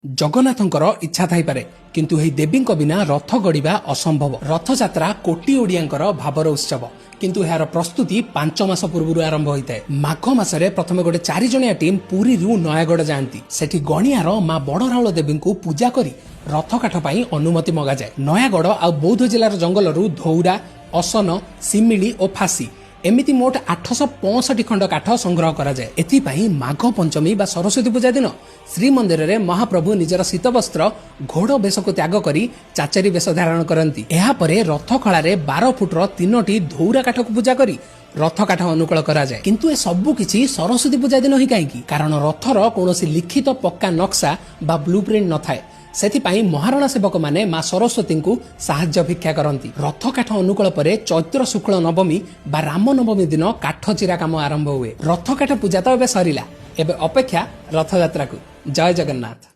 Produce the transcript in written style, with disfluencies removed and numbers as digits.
ଜଗନ୍ନାଥଙ୍କର ଇଚ୍ଛା ଥାଇପାରେ, କିନ୍ତୁ ଏହି ଦେବୀଙ୍କ ବିନା ରଥ ଗଡ଼ିବା ଅସମ୍ଭବ। ରଥଯାତ୍ରା କୋଟି ଓଡ଼ିଆଙ୍କର ଭାବର ଉତ୍ସବ, କିନ୍ତୁ ଏହାର ପ୍ରସ୍ତୁତି 5 ମାସ ପୂର୍ବରୁ ଆରମ୍ଭ ହୋଇଥାଏ। ମାଘ ମାସରେ ପ୍ରଥମେ ଗୋଟେ 4 ଜଣିଆ ଟିମ୍ ପୁରୀରୁ ନୟାଗଡ଼ ଯାଆନ୍ତି। ସେଠି ଗଣିଆର ମା ବଡ଼ରାଉଳ ଦେବୀଙ୍କୁ ପୂଜା କରି ରଥ କାଠ ପାଇଁ ଅନୁମତି ମଗାଯାଏ। ନୟାଗଡ଼ ଆଉ ବୌଦ୍ଧ ଜିଲ୍ଲାର ଜଙ୍ଗଲରୁ ଧଉରା, ଅସନ, ଶିମିଳି ଓ ଫାଶୀ ଏମିତି ମୋଟ 865 ଖଣ୍ଡ କାଠ ସଂଗ୍ରହ କରାଯାଏ। ଏଥିପାଇଁ ମାଘ ପଞ୍ଚମୀ ବା ସରସ୍ୱତୀ ପୂଜା ଦିନ ଶ୍ରୀମନ୍ଦିରରେ ମହାପ୍ରଭୁ ନିଜର ଶୀତବସ୍ତ୍ର ଘୋଡ଼ ବେଶକୁ ତ୍ୟାଗ କରି ଚାଚେରୀ ବେଶ ଧାରଣ କରନ୍ତି। ଏହାପରେ ରଥଖଳାରେ 12 ଫୁଟର ତିନୋଟି ଧଉରା କାଠକୁ ପୂଜା କରି ରଥ କାଠ ଅନୁକୂଳ କରାଯାଏ। କିନ୍ତୁ ଏ ସବୁ କିଛି ସରସ୍ୱତୀ ପୂଜା ଦିନ ହିଁ କାହିଁକି? କାରଣ ରଥର କୌଣସି ଲିଖିତ ପକ୍କା ନକ୍ସା ବା ବ୍ଲୁ ପ୍ରିଣ୍ଟ ନଥାଏ। ସେଥିପାଇଁ ମହାରଣା ସେବକମାନେ ମା ସରସ୍ୱତୀଙ୍କୁ ସାହାଯ୍ୟ ଭିକ୍ଷା କରନ୍ତି। ରଥ କାଠ ଅନୁକୂଳ ପରେ ଚୈତ୍ର ଶୁକ୍ଳ ନବମୀ ବା ରାମନବମୀ ଦିନ କାଠ ଚିରା କାମ ଆରମ୍ଭ ହୁଏ। ରଥ କାଠ ପୂଜା ତ ଏବେ ସରିଲା, ଏବେ ଅପେକ୍ଷା ରଥଯାତ୍ରାକୁ। ଜୟ ଜଗନ୍ନାଥ।